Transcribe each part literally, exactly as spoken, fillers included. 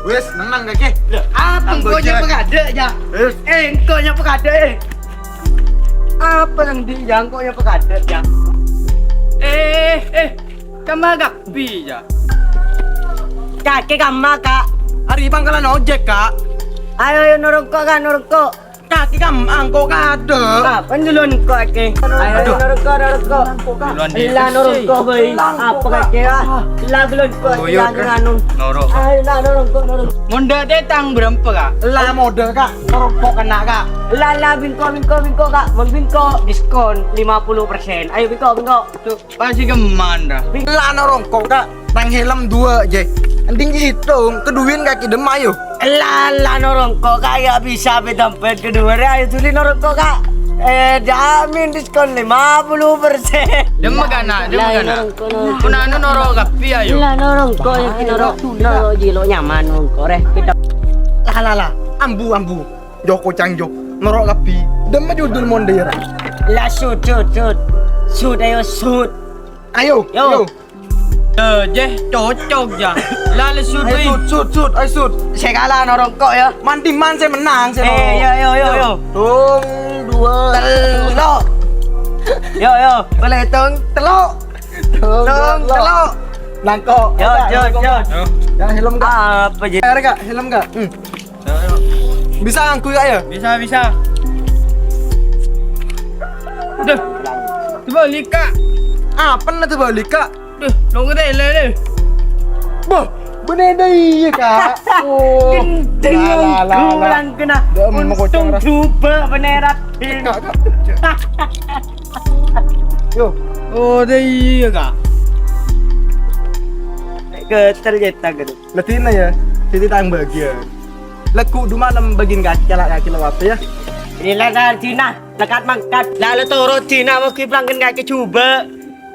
Wes, nennang, Kakè. Lho, apa engko' nyapa kadhâ', ya? Wes. Eh, engko' nyapa kadhâ', eh? Apa nang di, ya, engko' nyapa kadhâ', ya? Eh, eh, kamma kabbhi, ya? Kakè kamma, Ka'? Arè pangkalan ojek, Ka'. Ayo, ayo, noro' engko', Ka', noro' engko'. Kakè kamma engko' kadhâ'. Apa nyelon engko', Kakè? Ayo, aduh. Noro' engko', noro' engko'. Ella noro' engko', bhâi. Apa, Kakè, ah? Ella nyelon engko', oh, iya, ella nganu. Noro'. Ayo, ella noro' engko', noro' engko'. Mondhâ tètang bârâmpa, Ka'? Ella mondhâ, Ka'. Noro' engko' kènè', Ka'. Ella, ella, bingko, bingko, bingko, Ka'. Mon bingko, diskon lima puluh persen. Ayo, bingko, bingko. Tuh, pas sè kemman, ra. Ella noro' engko', Ka'. Tang helm duwâ', jè. Ending ètong, kaduwâ'ân kakè dâmma, ayo. Ella, ella noro' engko', Ka', ya bisa bâdâ sampèyan kaduwâ, ra. Ayo, dhuli noro' engko', Ka'. Eh, jamin diskon lima puluh persen. Dâmma kana', dâmma kana'. Pon anu noro' kabbhi, ayo. Ella noro' engko', ya, noro', noro' jiyâ lo' nyaman engko', rè. La, la, la. Ambu, ambu. Joko cangjo. Noro' kabbhi. Dâmma judul mondhâ, ra. La, shoot, shoot, shoot. Shoot, ayo, shoot. Ayo, yo. Ayo. Eh, jè, cocok, jâ. La, lesu, ayo, doi. Shoot, shoot, shoot, ayo, shoot. Sè kala noro' engko', ya. Man, di man sè mennang, sè noro'. Eh, yo, yo, yo, yo. Tong, duwâ'. Tello'. Yo, yo. Boleh tong, tello'. Tong, tello'. Nangko'. Yo, yo, yo. Ya, helm, Ka'. Apa, jè? Ayo, Ka', helm, Ka'. Hmm. Bisa ngangghuy, Ka', ya? Bisa, bisa. Duh, terbalik, Ka'. Apana terbalik, Ka'? Duh, lo ngerti, le, le. Boh, bânnè dâ' iyâ, Ka'. Oh. Gendeng, la, la, la, la. Kurang kena. Dâ' emma kocang, untung ra. Jubâ' bânnè raddhin. Ka', Ka'. Yo. Oh, dâ' iyâ, Ka'. Getel cetak gitu. Ladina ya, siti tang bagian. Lagu du malem bagian kaki, cala' kaki lewat ya. Inilah Cina, lekat mangkat. Lalu turut Cina, mesti pelanggan kaki coba.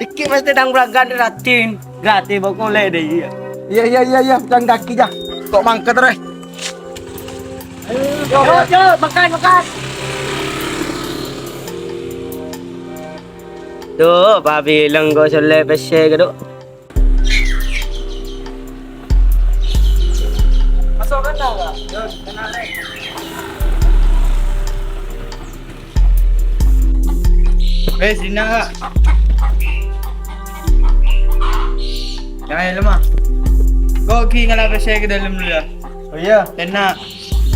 Iki mesti tang pelanggan ratin. Gratis pokoknya deh, iya. Iya, iya, iya, iya, pecahan kaki ya. Kok mangkat, Reh? Ayo, ayo, makan, makan. Tuh, Pak bilang kok sole pesse gitu. Masuk kan, Kak? Yuk, kena, Rek. Eh, sini, Kak. Jangan helm, ah. Kok ki ngala pesse ke dalam dulu ya? Oh iya. Kena.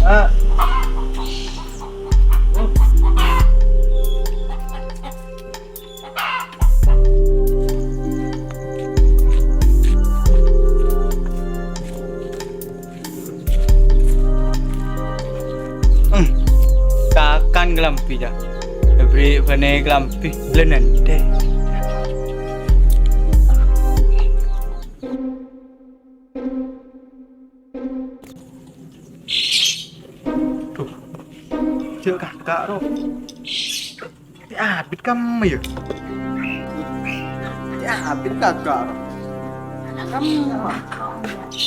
Ah. Hmm. Kakan kelambi, ya. Beri bane kelambi, lenente. Duh. Cek kakak, Ro. Cek abit kamu ya? Cek abit kakak, Ro. Kamu.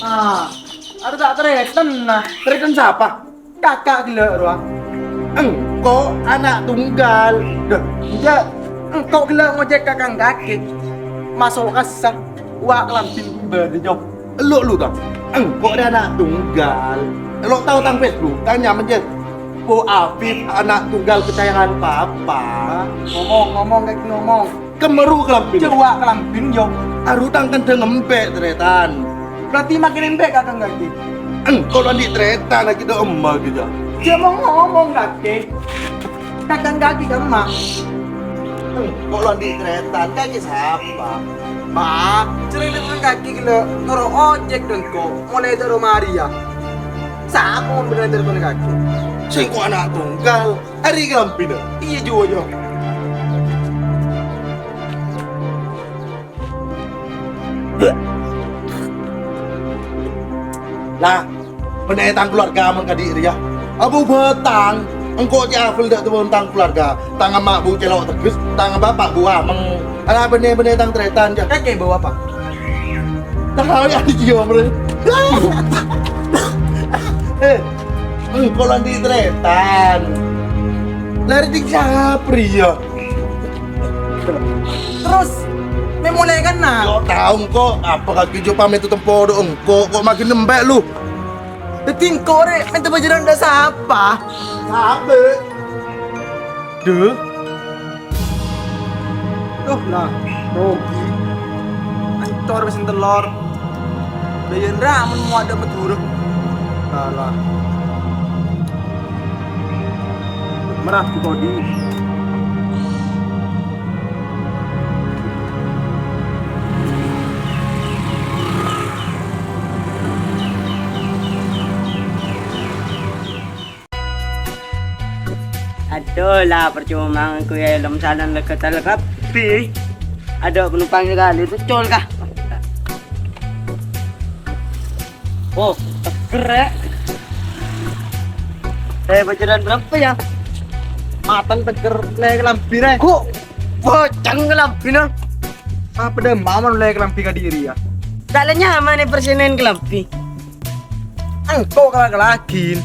Ah, ada tak treten, nah. Treten siapa? Kakak gila, Ro. Engko' anak tunggal. Duh, iya. Engko' gila ngojek kakang kaki. Masuk kassa. Wa' kelambin bari, Cok. Elo' lu, ta? Engko' rè ana' tunggal. Elo' tao tang Facebook, tanya menjel. Bu Afif, anak tunggal kesayangan Papa. Ngomong, ngomong, Kak, ngomong. Kemeru kelambin. Coba kelambin, yo. Aru tang kendeng embe', tretan. Berarti makin embe' kakang kaki. Engko' lo andi' tretan lagi do emma gitu. Dia mau ngomong, kaki. Kakang kaki kemma. Kok lo andi' tretan, kaki sapa? Ma, cerita kaki gila, noro' ojek dengko, mulai dari Maria. Sapa mau bener dari kaki? Sengko anak tunggal, hari kelampina. Iya juga, Jo. Lah, bânnè tang keluarga mon kadi' rèya. Abu batang, engko' cè' afel dâ' tang keluarga. Tang emma' bu cè' lo' tegges, tang bapa' bu ameng. Ala bânnè-bânnè tang tretan, jâ. Kakè bawa apa? Tahu ya, di Giom, Re. Eh, engko' lo' andi' tretan. Lari di Sapri, ya. Terus, me' molaè kennal. Kok tao engko', apa kaki jo pamit tempo do engko', kok makin nembe' lu. Dhâddhi engko' rè mènta bhâjhrâna dâ' sapa? Sapa? Duh. Duh, la, rogi. Ancor pèssèna tellor. Dâ' iyâ, Ndra, mon mowa dâ' Madhurâ. Alah. Merah di kodi. Adhu, la parcoma ngangguy helm, salan lega-tala kabbhi. Adhu, penumpang sakalè, tucol kah? Oh, tegger, Rek. Eh, bhâjhrâna bârâmpa, yâ? Mateng tegger, lè kalambhi, Rek. Kok bhâjhrâng kalambhina? Apa dâ' mamon lè kalambhi kadhi rèya? Ta' la nyaman è persènèn kalambhi. Engko' kala-kala'aghin.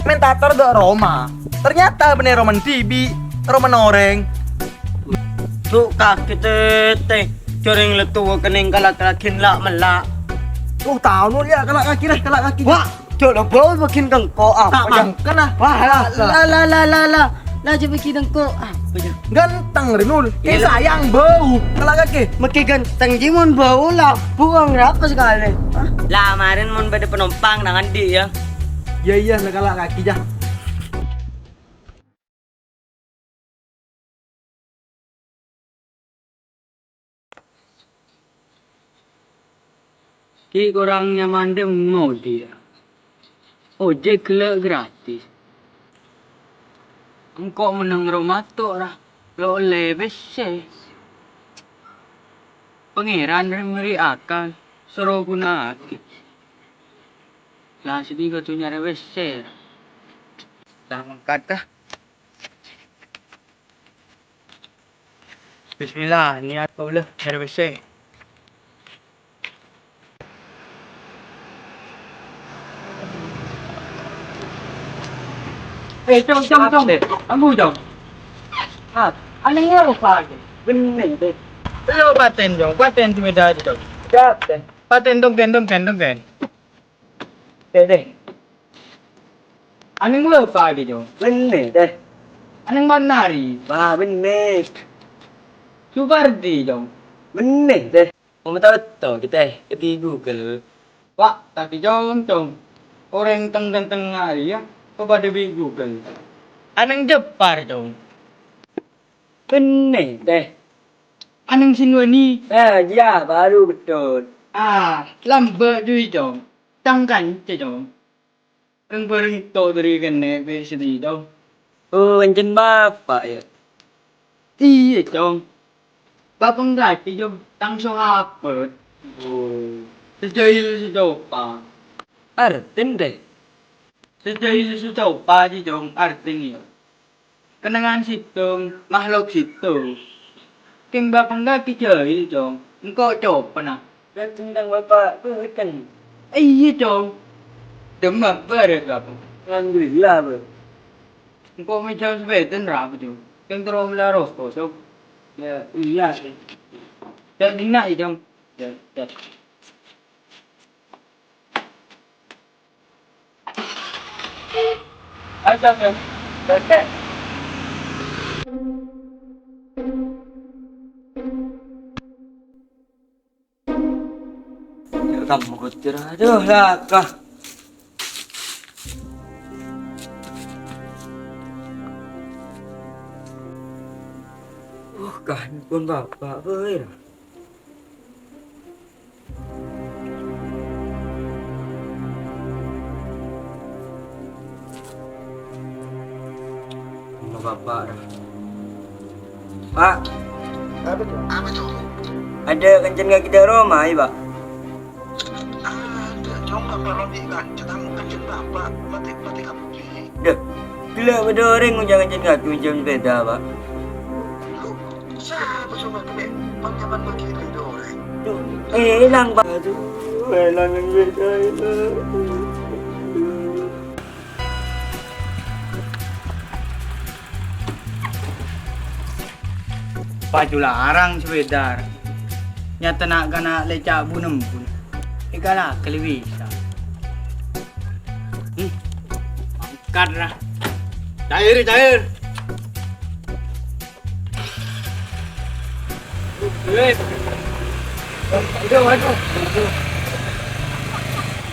Mènta ator dâ' roma. Ternyata bânnè romana dhibi', romana orèng. Dhu' kakè tètè, jhâreng la towa kennèng kala-kala'aghin la'-mella'. Oh, tao, Nul, yâ, kala' kakè, rè, kala' kakè. Wah, jhâ' la bâu bâgiyân ka engko', apa, Ta' yâ? Mangkana. Wah, la, la, la, la, la, la. La, jhâ' bâgiyân ka engko', apa, yâ? Ganteng, rè, Nul. Iyâ, la. Sayang, bâu. Kala' kakè. Mèkkè ganteng, jiyâ mon bâu la. Buang rapa sakalè. Hah? La, marèn mon bâdâ panompang nang andi', yâ? Iyâ, iyâ, la kala' kakè, jâ. Ghi' korang nyaman dhimma odi'â. Ojek ghellâ' gratis. Engko' mennang roma to' ra, lo' ollè pèssè. Pangèran rè mèrè akal, soro ghuna'aghi. La sè dhika dhunnya rè pèssè. La mangkat, ah. Bismillah, niat kaulâ nyarè pèssè. Eh, Cong, Cong, Cong. Tanggu, Cong. Ah, anèng ngapa, Cong? Bânnè, Dè. Lo patèn, Cong. Patèn sepèda, Cong. Siap, Dè. Patèn tongkèn, tongkèn, tongkèn. Dè, Dè. Anèng ngapa, Cong? Bânnè, Dè. Anèng Marnari. Wah, bânnè. Supardi, Cong. Bânnè, Dè. Momènta bâto, kita, èbi Google. Wa', tapè, Cong, Cong. Orèng teng-teng arèya, kok padâ bi' Google. Anèng Jepar, Cong. Bânnè, Dè. Anèng Sinwani. Eh, iyâ, baru betul. Ah, lambâ' jui, Cong. Tang kanca, Cong. Keng bâreng to' dhâri kennè' pè' sè dhidhâ. Oh, ènjhân bapa', yâ? Iyâ, Cong. Bapa' engghâ, Cong, tang sahabat. Oh. Sè jahil sè copa. Artèna, Dè? Sè jahil sè copa, Cong, artèna, yâ. Kennengngan sèttong, mahlok sèttong. Keng bapa' engghâ jahil, Cong. Engko' copana. Bhâdhân tang bapa' bhâdhân. Iyâ, Cong. Dhimma bârâs, Bapa'? Alhamdulillah, Bâ. Engko' mèjhâ sepèdana ra, Cong. Keng terro mellèa roko', Cong. Yâ, iyâ, Cong. Jhâ' dinna', yâ, Cong. Yâ, yâ. Kamu kutir, aduh, laka. Uh, kah, pun bapa', boy. Bapa', Pa'. Apa, Cong? Apa, Cong? Adâ' kancana kakè dâ' roma, yâ, Pa'? Adâ', Cong, bapa' lo' bi' kanca, tang kancana bapa', matè, matè kabbhi. Dâ, ghellâ' bâdâ orèng ngonjhâng-ngonjhâng ghâtè ngonjhâng sepèda, Pa'. Loh, sapa sè makan, Dè'? Panyaman bagi sepèda orèng. Dâ, èlang, Pa'. Aduh, èlang sepèda, èlang. Paju larang sepèda. Nyatana kana' lè ca' bu-nembu. Èkala kalè bisa. Karna cair, cair. Weh. Aduh, aduh.